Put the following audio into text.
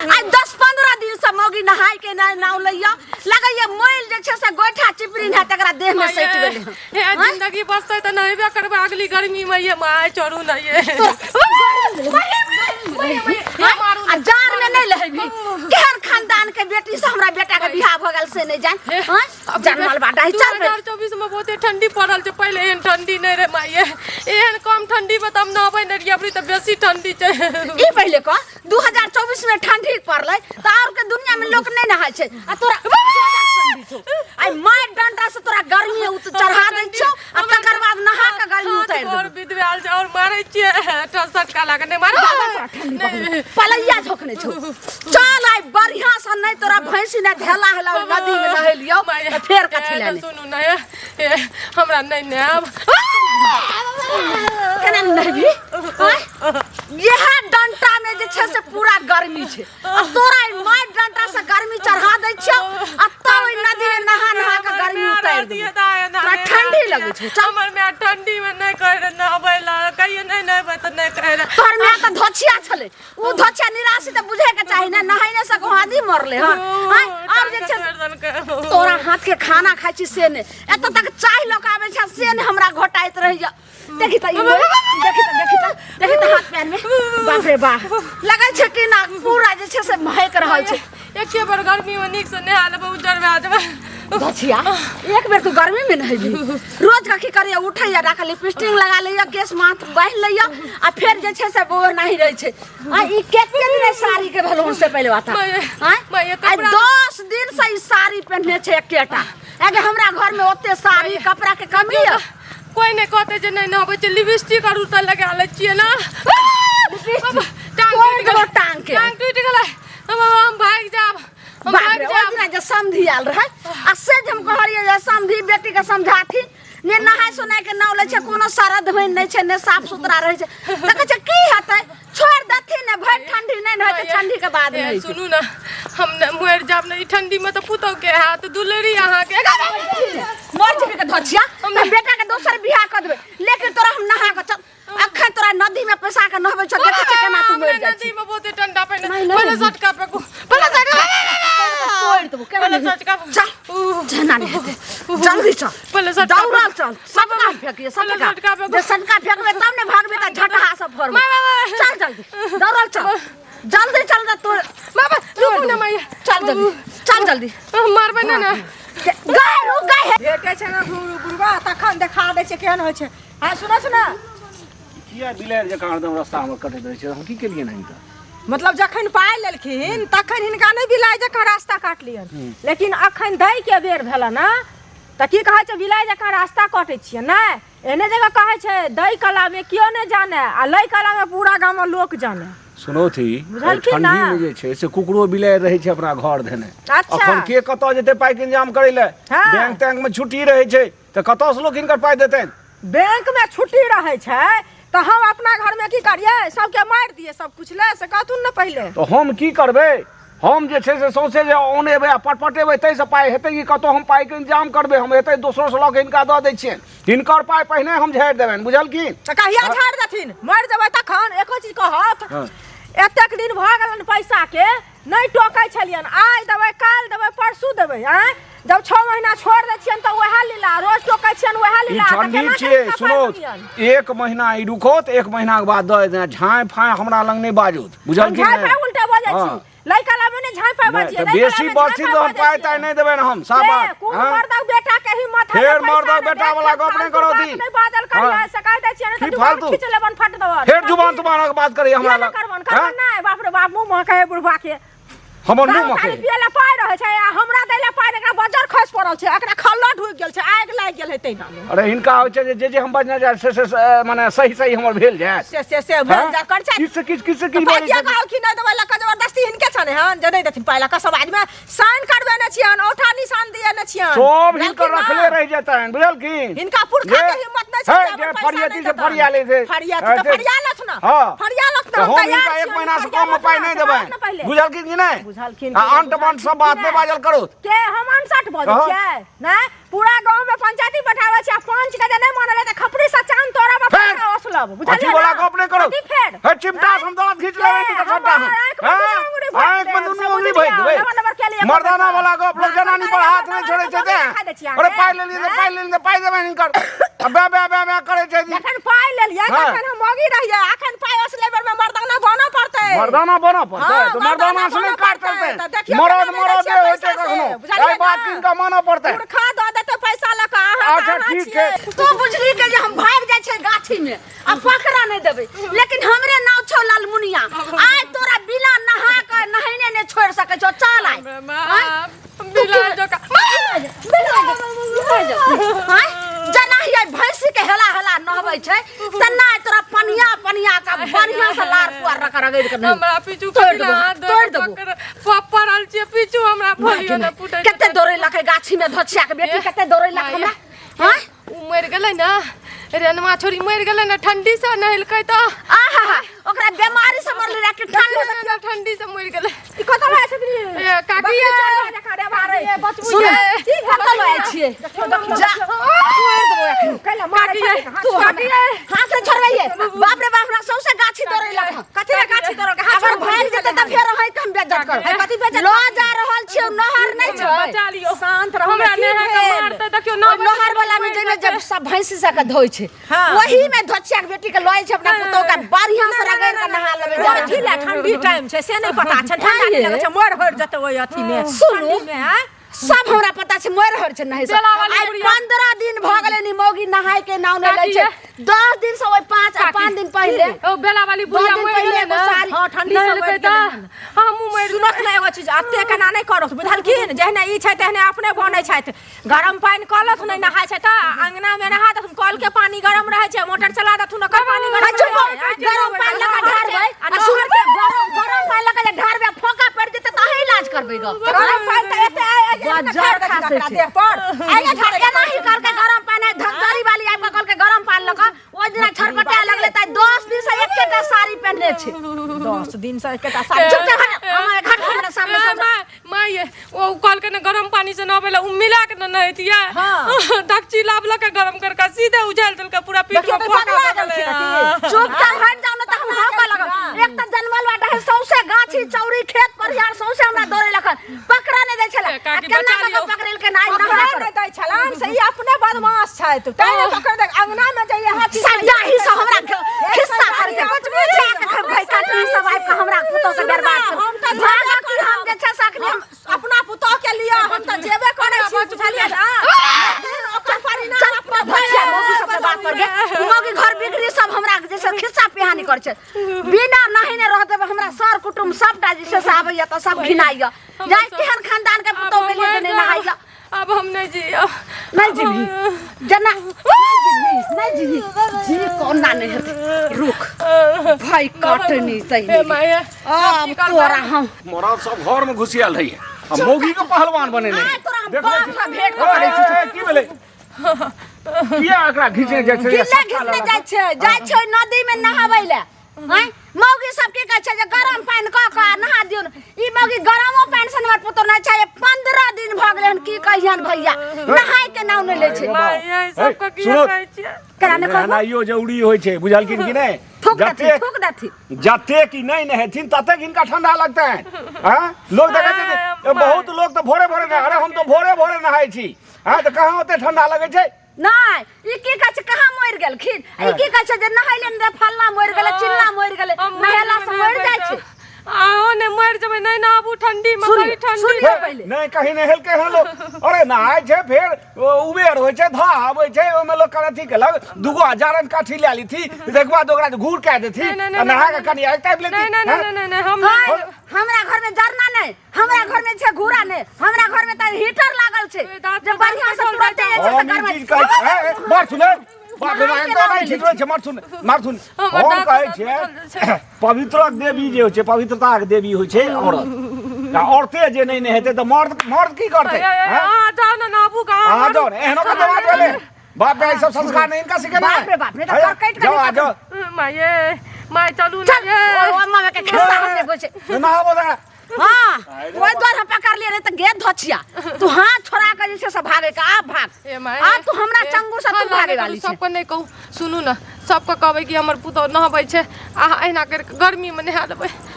आइ 10-15 दिन से मौगी नहाय के नहि नाव लैया, लगैया मैल जे छै से गोइठा चिपरी है तकरा देह में सटि गेलै हन। हे जिंदगी बचतै तऽ नहेबे करबै अगली गर्मी में। ये माय, चढ़ू ना ये। आ जाड़ में नहि लहेबी? केहन खानदान के बेटी से हमरा बेटा के बियाह भऽ गेल से नहि जान। हँ, जनमल बाटा है, चल बे। 2024 में बहुते ठंडी पड़ल छै, पहिले एहन ठंडी नहि रहे माय। एहन कम ठंडी में तऽ हम नहबै नहि रहियै, अबरी तऽ बेसी ठंडी छै। ई पहिले कह, 2024 में ठंडी पड़लै तऽ और के दुनिया में लोक नहि नहाय छै आ तोरा ज्यादा ठंडी छौ। आइ मारि डंडा से तोरा गर्मी उत चढ़ा दै छौ आ तकर बाद नहा के गर्मी उतारि और देबौ। विधवाल छै और मारै छियै, सटका लागे नहि मारै। तोरा ठंडी पकड़ै। पलैया झोकने छौ। चल आइ बढ़िया से, नहि तोरा भैंसी ने धेला हेला ओहि नदी में नहेलियौ तऽ फेर कथी लए नहि। सुनू ने, ए, हमरा नहि नहायब। केना नहि नहेबही? आँय? इएह डंटा में जे छै से पूरा गर्मी छै आ तोरा ई मारि डंटा से गर्मी चढ़ा दै छियौ आ तब ओहि नदी में नहा नहा के गर्मी उतारि देबौ। तोरा ठंडी लगै छौ, चल। हमर माय ठंडी में नहि कहै रहे नहबै लए, कहियो नहि नहेबै तऽ नहि कहै रहे। तोहर माय तऽ धोछिया छलै, ओ धोछिया निराशी तऽ बुझे के चाही ने, नहाय नहि सको आदमी मरले हन। आँय, और जे छै तोरा हाथ के खाना खाइ छी से नहि, एतऽ तक चाय लऽ के आबै छै से नहि हमरा घोटाइत रहैया। देखी तऽ ई मोर, देखी तऽ, देखी तऽ, देखी तऽ हाथ पैर में, बाप रे बाप, लगै छै कि ना पूरा जे छै से महक रहल छै। एके बेर गर्मी में नीक से नहा लेबै, उज्जर भए जेबै। बचिया, एक बेर तू गर्मी में नहेबी, रोज का की करिया? उठैया, राख लिपस्टिक लगा लैया, केस माथ बान्हि लैया आ फेर जे छै से वो नहीं रहै छै। आ ई कते दिन साड़ी के भेल से पहिले बात? माय, आँय? आइ 10 दिन से ई साड़ी पहिनने छै एकेटा। एगे हमरा घर में ओते साड़ी कपड़ा के कमी है? कोई नहीं कहते जे नहीं नहबै छै, लिपस्टिक आर उतर लगा लै छियै ना। टांग तोड़ि टूटि गेलै। देलौ टांग के। टांग टूटि गेलै। हम भागि जायब, हम बाप भागि रे, ओहि जायब। दिना जे समधी आयल रहै आ से जे हम कहलियै जे समधी बेटी के समझाथिन ने, नहाय सोनाय के नाव लै छै, कोनो सरद होइन नहि छै ने साफ सुथरा रहै छै, तऽ कहै छै की हेतै, छोड़ि देथिन ने, भरि ठंडी नहि ने होतै, ठंडी के बाद ए, नहि। सुनू ने, हम ने मरि जायब ने ई ठंडी में तऽ पुतहु के हाथ दुलरी अहाँके। मर जेबी के धचिया, हम बेटा के दोसर बियाह कऽ देबै, लेकिन तोरा हम नहा कऽ चल, अखन तोरा नदी में पैसा के नहबै छौ, देखै छियै केना तू मरि जाइ नदी छी। में बहुते ठंडा पानि। नहि, नहि। पहिले सटका फेकू, पहिले सटका। तोड़ि देबौ, केना पहिले नहि? सटका। चल, जेना नहि हेतै, जल्दी चल। पहिले सटका। दौड़ल चल, सटका फेकिए, पहिले सटका। सटका फेकू। जे सटका फेकबै तब ने भागबै तऽ झटहा सब फरबै। माय, माय, माय। चल जल्दी, दौड़ल चल, जल्दी चल ने तोड़। बाबा, रुकू ने मैया। चल जल्दी, चल जल्दी। मारबै ने ने। गाय रुक, गाय हे। भेटै छै ने बुढ़वा, तखन देखा दै छै केहन होइ छै। हँ, सुनऽ सुनऽ। किया बिलाड़ि जकाँ हरदम रास्ता हमर कटैत रहै छै? हम की केलियै ने हिनका? मतलब जखन पाइ लेलखिन तखन हिनका नहि बिलाइ जकाँ रास्ता काटलियनि, लेकिन अखन दै के बेर भेलनि ने तऽ की कहै छै, बिलाइ जकाँ रास्ता कटै छियै। नहि, एहने जगह कहै छै, दै कलामे केओ नहि जाने आ लै कलामे पूरा गामक लोक जाने। सुनौथी। बुझलखिन ने? ठंडी में जे छै से कुकरो बिलाड़ि रहै छै अपना घर धेने। अच्छा। अखन के कतऽ जेतै पाइके इंतजाम करै लए? बैंक तैंक में छुट्टी रहै छै तऽ कतऽसँ लोक हिनकर पाइ देतनि? बैंक में छुट्टी रहै छै तऽ हम अपना घर में की करियै? सबके मारि दियै सब कुछ ले, से कहथुन ने पहिले। तऽ हम की करबै? हम जे छै से सौंसे जे औनेबै आ पटपटेबै ताहिसँ पाइ हेतै कि कतहु हम पाइके इंतजाम करबै? हम एतै दोसरोसँ लऽ कऽ हिनका दऽ दै छियनि, हिनकर पाइ पहिने हम झाड़ि देबनि, बुझलखिन? तऽ कहिया झाड़ि देथिन? मरि जेबै तखन एको चीज कहत? हँ। एतेक दिन भऽ गेलनि पैसाके नहि टोकै छलियनि, आइ देबै, काल्हि देबै, परसू देबै। आँय, जब 6 महीना छोड़ि दै छियनि तऽ वएह लीला, रोज टोकै छियनि वएह ई लीला, तऽ ठंडी केना छियै। कऽ सुनो, पाइ देलियनि? एक महीना ई रुकत, एक महीना के बाद दऽ देना। झाँइ फाँइ हमरा लग नहि बाजत, हम बुझलखिन? झाँइ नहि फाँइ उल्टा बजै हँ। छी? लड़का लामे ने झाँइ फाँइ नहि, बजियै, तऽ लड़का बेसी लामे बजथिन झाँइ तऽ फाँइ हम पाइ बजै ताइ छियै। नहि देबनि हम, साफ ए, बात। कोन हँ? मर्दक बेटा के हिम्मत है? फेर पैसा मर्दक नहि बेटा देत, वाला गप नहि फालतू करौती। बात नहि बाजल करियै, हँ। से कहि दै छियै ने की तऽ जुबान फालतू? खींच लेबन फट देबन। फेर जुबान तुबानक बात करैया हमरा किया नहि लग? करबन? हँ? करबन नहि? बाप रे बाप, मुँह महकै है बुढ़बा के। हमर मुँह दारू महकै? तारी पियै लए पाइ रहै छै आ हमरा दै लए पाइ नहि। एकरा बजर खसि पड़ल छै, एकरा खल्लो ढुकि गेल छै, आगि लागि गेल है तहिना मे। अरे, हिनका होइ छै जे जे जे हम बजने जाय से से से, माने सही सही हमर भेल जाय। से से से भेल हँ? जा कर छै। किछु से किछु, किछु से किछु पाइ बजै किया छथिन। कहलखिन नहि देबै लए कऽ? जबरदस्ती हिनके छनि हन जे नहि देथिन पाइ लए कऽ। सब आदमी साइन करबेने छियनि, औठा निशान दिएने छियनि। सब हिनकर बुझलखिन रखले ने? रहि जेतनि, बुझलखिन? हिनका पुरखा जे- के हिम्मत नहि छै हे, जे जे अपन पैसा फरियाती नहि से देतनि। फरिया लै छै। फरियाती तऽ जे- फरिया लथ ने। हँ। फरिया लथ ने, तऽ हम हम तैयार हिनका एक छियनि, महीना से फरिया कम मे लथ पाइ ने, नहि से बात ने देबनि, पहिले। बुझलखिन कि नहि? बुझलखिन आ कि नहि, अंट बंट सब बुझलखिन बात कि नहि नहि? बाजल करू। के हम अनसठ बजै हँ। छियै? नहि। पूरा गांव में पंचायती बैठाबै छी आ पंच के जे नहि मानले त खपड़ी से चांद तोड़ब आ फेर? पैसा वसूलब अथी बुझलियै वाला ना? गप नहि करू कथी फेर हे चिमटा से हम दाँत घीच लेबै ए, हिनकर सबटा हमर आँखि में हम दुनू अंगुरी भरि आँखि में देब, दुनू से अंगुरी भरि बुझलियै? देबै नंबर नंबर के लिए मर्दाना वाला गप लोग हाँ, जनानी पर सरकारी हाथ नहि छोड़ै छै नंबर ते देखा दै छी अरे अहाँके। पाइ लेलियै तऽ पाइ लेलियै तऽ पाइ देबै हिनकर आ बे बे बे बे करै छै जखन पाइ लेलियै हाँ। तखन हम मौगी रहियै अखन पाइ असले बेर में मर्दाना बनऽ पड़तै मर्दाना बनऽ पड़तै हाँ, तऽ मर्दाना से नहि बनऽ काज पड़तै। चलतै तऽ देखियौ मरद केना नहि मरदे दै छियै होइ छै पैसा से, कखनो बुझलियै एहि बात ना? हिनका मानऽ पड़तै पुरखा दऽ देतै पैसा लऽ कऽ अहाँ अच्छा, तऽ अहाँ ठीक छियै। छै। तू बुझली के जे हम भागि जाइ छै गाछी में आ पकड़ा नहि देबै लेकिन हमरे नाव छौ लालमुनिया आइ तोरा बिना नहा के नहेने नहि छोड़ि सकै छौ चल आइ हमरा बिलाइ जकाँ आँय? जेना ही आइ भैंसी के हेला हेला नहबै छै तेना आइ तोरा पनिया पनिया के बढ़िया से लार पुआर रख रगड़ि के नहेबै। हमरा पीछू तोड़ि कथी देबो, हाथ तोड़ि देबो। पड़ल छियै पीछू हमरा फलियो ने फूटै छै। कते दौड़ेलक है गाछी में धोछिया के बेटी कते दौड़ेलक हमरा आँय? उ मरि गेलै ने रेनमा छोरी मरि गेलै ने ठंडी से नहेलकै तऽ आहा ओकरा बीमारी से मरले रहे कि ठंडी से ठंडी ठंडी से मरि गेलै ई कतऽ लऽ आयल छथिन? ए, काकी बकरी ये। चरबै जकाँ रे बारे। सुन ये। कतऽ लऽ आयल छियै जा तोड़ि देबो एखन कैला मारै काकी ये, छथिन, हाथ तू काकी ये। हाथ से छोड़बैये बाप रे बाप हमरा सौंसे गाछी तोड़ेलक हँ। कथी रे गाछी तोड़लक? हाथ अगर छोड़ू, भागि जेतै तऽ फेर अहीं के हम बेइज्जत करब अरे कथी बेइज्जत लऽ जा रहल छियै नहर नहि छै बचा लियौ शांत रहू हमरा की नेहा के भेल? मारतै देखियौ ओहि नहर वाला में जाहिमे जब सब भैंसी सबके धोइ छै हाँ। ओही में धोचिया के बेटी के लऽ छै अपना पुतोह के बढ़िया से रगड़ि के नहा लेबै जा अथी लए ठंडी टाइम छै से नहि पता छै ठंडा आँय नहि ये। लगै छै मर हरि जेतै ओहि अथी मे सुनू। ठंडी मे आँय? सब हमरा पता छै मरि हर छै नहाय से बेला वाली आइ बुढ़िया। 15 दिन भऽ गेलै नि मौगी नहाय के नाम नहि लै काकी छै ये। 10 दिन से ओहि 5 आ 5 दिन पहिले ओ बेला वाली बुढ़िया दिन मरि पहिले गेलै एगो ने साड़ी- हाँ, ठंडी से नहेलकै मरि तऽ गेलै हन। हमहूँ मरि सुनत ने एगो चीज एते केना नहि करत बुझलखिन जहने ई छै तेहने अपने बनै छथि गरम पानि कऽ लथुन नहि नहाय छै तऽ अंगना मे नहा देथुन कल के पानी गरम रहै छै मोटर चला देथुन ओकर पानी गरम आ चुप रहै छै। गरम पानि लऽ कऽ ढारबै आ आ सुन गरम गरम पानि लऽ कऽ जे ढारबै आ फोका पड़ि जेतै तऽ अहीं इलाज करबै गऽ गरम पानि तऽ एते आइ आइ गजब खासै छै। देह पर आइ एनाही करके गरम पानि धकधरी वाली आबि कऽ कहलकै गरम पानि लऽ कऽ ओहि दिना छटपटा लगलै तऽ 10 दिन से एकेटा साड़ी पहिनने छै 10 दिन से एकेटा साड़ी चुपचाप हट हमर घर हमरा सामने से माय माय ये, ओ कहलकै ने गरम पानी से नहबै ला उ मिला के ने नहैतियै हाँ। दक्षी लाबलक गरम करके सीधे उझालि देलकै पूरा पीठ देखियौ में तऽ फोका पगला भऽ गेलै गेलखिन की? चुपचाप हट जाओ ना तऽ हम हौका लगब एक तऽ जनमल बाटा है सौंसे गाछी चौरी खेत परिहार सौंसे हमरा दौड़े लखन पकड़ा नहि दै छलै ए, काकी, आ केना बचा कऽ लियौ। पकड़ेलकै नहि पकड़ै नहा नहि दै छलान से ई अपने बदमाश छथि तैं ने पकड़ दे अंगना मे जइए हाथी सरियाही से हमरा खिस्सा करके जाके भाई काटनी सब आबि कऽ हमरा पुतोह के बर्बाद कर हम तऽ भागऽ की हम जे छै से अखनी हम अपना पुतोह के लिए हम तऽ जेबे करै छी बुझलियै ना लेकिन ओकर परिणाम चल अपना भैया मौगी सबके बात पर गे मौगी घर बिगड़ी सब हमरा जे छै खिस्सा पिहानी कर छै बिना नहेने रह देबै हमरा सर कुटुम सबटा जे छै से आबैया तऽ सब घिनाइया जाय केहन खानदान के पुतोह के लिए जे नहि नहाइया अब हम नहीं जियब नहीं जीबी जेना नहीं जीबी नहीं जीबी जी कोना नहीं हेतै रुक भाई काटनी हे तही माय अब तोरा हम मरद सब घर में घुसियल रहिए आ मौगी के पहलवान बनेने आइ तोरा हम देखबै बाप छी। सँ भेंट कऽ करै छी। ए, ए, की भेलै किया एकरा घिचने जाइ छै गिल्ले घिसने जाइ छै जाइ छै नदी में नहाबै लए आँय मौगी सब की कहै छै जे गरम पानि कऽ कऽ नहा दियौ ने। ई मौगी गरमो पानि से हमर पुतोह नहि छै 15 दिन भऽ गेलै हन की कहियन भैया नहाय के नाम नहि लै छै माय ये सबके किया सुनो। कहै छियै केना नहि कहबो नहेनाइयो जरूरी होइ छै बुझलखिन कि नहि थूक देथिन जतेक थूक देथिन जतेक ई नहि नहेथिन ततेक हिनका ठंडा लगतनि हँ लोक देखै छै जे बहुत लोक तऽ भोरे भोरे नहा अरे हम तऽ भोरे भोरे नहाइ छी हँ तऽ कहाँ ओते ठंडा लगै छै नहि ई की कहै छै कहाँ मरि गेलखिन ई की कहै छै जे नहैले ने फल्ला मरि गेलै चिल्ला मरि गेलै हम मरि नहेला से जेबै, मरि जाइ छै आहो ने मरि जेबै नहि नहाबू ठंडी में सुनियौ, बड़ी ठंडी सुनियौ। पहिले। नहि कहीं नहेलकै हन लोक अरे नहाय छै फेर ओ उबेर होइ छै धाह आबै छै ओहिमे लोक कनि अथी केलक दूगो हजारन काठी लए लेथी तकर बाद ओकरा घूर कए देथी नहि, नहि, आ नहा नहि, कऽ कनि आगि तापि लेथी नहीं नहीं हँ? नहीं नहीं नहीं हम हाय, हमरा घर में जरना नहीं हमरा घर में छै घूरा नहीं हमरा घर में तऽ हीटर लागल छै दाँत जे बढ़िया से तुरंते जे छै से हम ई गरमाइ चीज कहै छी ए, ए, मार सुने बाप रे बाप, एकदम नहि ठीक रहै छै मार सुन मार सुन हमर हम दाँत कहै दाँत छियै बदल छै। पवित्रक देवी जे होइ छै पवित्रताक देवी होइ छै औरत आ औरते जे नहि नहेतै तऽ मर्द मर्द की करतै हँ? अहाँ जाउ ने नहाबू कहाँ अहाँ जाउ ने एहनो कतौ बात भेलै बाप रे ई सब संस्कार नहि हिनका सिखेने बाप रे बाप, नहि तऽ करकटि कऽ जाउ आ जाउ माये माय चलू ने चल ये ओ अम्मा के खिस्सा हम देखै छै नहाबो तऽ हाँ, ओहि दुआरे हम पकड़लियै नहि तऽ गे धोछिया, तू हाथ छोड़ा के जे छै से भागे के आब भाग। ए माय, आब तू हमरा ए, चंगुर से तू हल्ला भागे नहि करू, वाली छै। सबके नहि कहू। सुनू ने, सबके कहबै कि हमर पुतहु नहबै छै आ अहिना करि कऽ गर्मीमे नहा देबै।